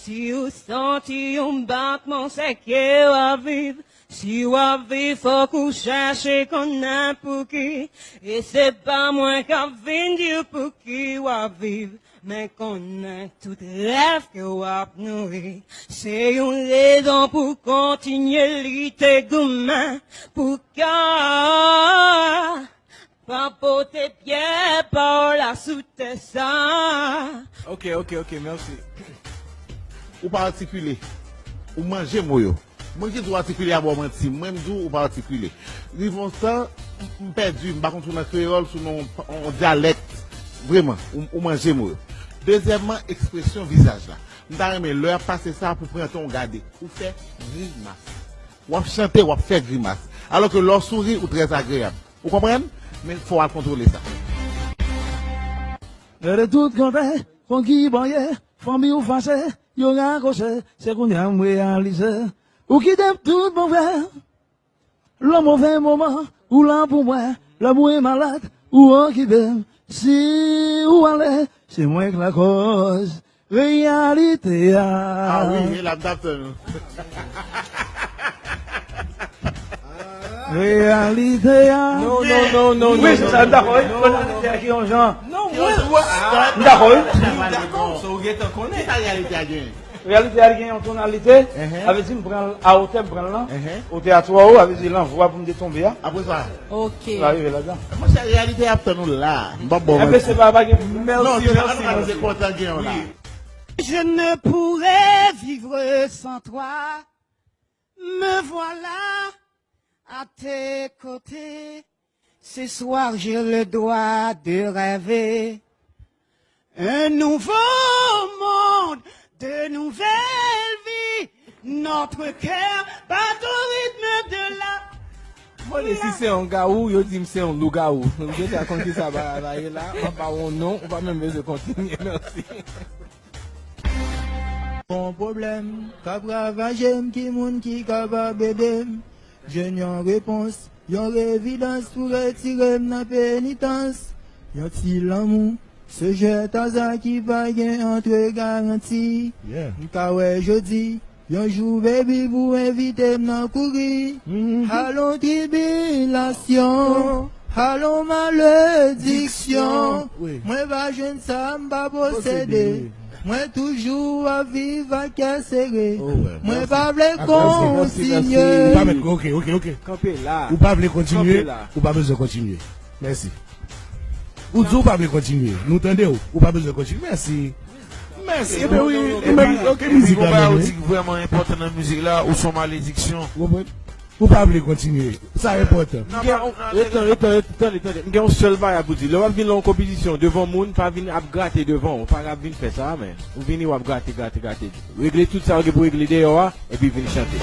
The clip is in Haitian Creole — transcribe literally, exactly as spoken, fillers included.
Si w santi yon batman, se ke w ap viv. Si w ap viv, fòk ou chèche konnen pouki. E se pa mwen k ap vin di w pouki w ap viv. Men konnen tout rèv ke w ap nouri, se yon rezon pou kontinye lite, goumen pou ka pa pote pyè pa w la sou tè sa. Ok, ok, ok, mèsi. Ou pa atikile. Ou manje mo yo. Mwen ki di w atikile a ba w manti. Mwen m di w ou pa atikile. Rive yon tan, m, m pèdi, m pa konn si w nan kreyòl, si w nan yon, yon dyalèk. Vrèman, ou, ou manje mo yo. Dezyèmman, ekspresyon vizaj la. M ta renmen lè w ap pase sa pou pran tan w gade. Ou fè grimas. W ap chante, w ap fè grimas. Alò ke lè w souri, ou trè agreyab. Ou konprann? Men fò w al kontwole sa. Gade tout kote, konn ki bò ye, fanmi w fache, yo rakwoche, se kounye a m reyalize. Ou kite m tout bon vre. Lè move moman, ou la pou mwen. Lè mwen malad, ou okipe m. Si ou ale, se mwen k lakòz. Reyalite a. Ah wi, e la m t ap tann ou. Reyalite a. Non, non, non, non. Wi, se sa, m dakò, wi. Reyalite a ki yon jan. Non, mwen, mwen, m dakò, wi. M dakò. So, ou gentan konnen. Ki sa reyalite a genyen? Reyalite a gen yon tonalite, sa vle di m pran l a otè, m pran l lan, otè a twò wo, sa vle di lan vwa pou m te tonbe a. Apre sa? Ok. L arive ladan. Monchè, reyalite a ap tann ou la. M p ap ba w manti. Enben, se pa, pa gen. Mèsi, mèsi, mèsi. Je ne pourrais vivre sans toi. Me voilà à tes côtés. Ce soir, j'ai le droit de rêver. Un nouveau monde, de nouvelles vies. Notre cœur bat au rythme de la. Mande si se yon gawou, yo di m se yon lougawou. M deja konn ki sa bagay la ye la. M ap ba w yon non, ou pa menm bezwen kontinye. Mèsi. Gon pwoblèm k ap ravaje m, ki moun ki kapab ede m? Jwenn yon repons, yon evidans pou retire m nan penitans. Yon ti lanmou, se jwèt aza ki pa gen antre garanti. M ka wè jodi, yon jou, baby, pou envite m nan kouri. Alon tribilasyon, alon malediksyon. Mwen pa jwenn sa m pa posede. Mwen toujou ap viv ak kè sere. Mwen pa vle kontinye. Ou pa mèt, ok, ok, ok. Kanpe la. Ou pa vle kontinye, ou pa bezwen kontinye. Mèsi. Ou di ou pa vle kontinye. Nou tande w. Ou pa bezwen kontinye. Mèsi. Mèsi. Ebyen wi, ebyen, ok, mizik la menm, wi. Vrèman enpòtan nan mizik la, ou se yon malediksyon. Ou konprann? Ou pa vle kontinye. Sa enpòtan. M gen, retan, retan, retan, tande, tande. M gen yon sèl bagay pou di. Lè w ap vin lan yon konpetisyon devan moun, pa vin ap grate devan w. Pa ap vin fè sa, men. Ou vini, w ap grate, grate, grate. Regle tout sa w gen pou regle deyò a, epi vin chante.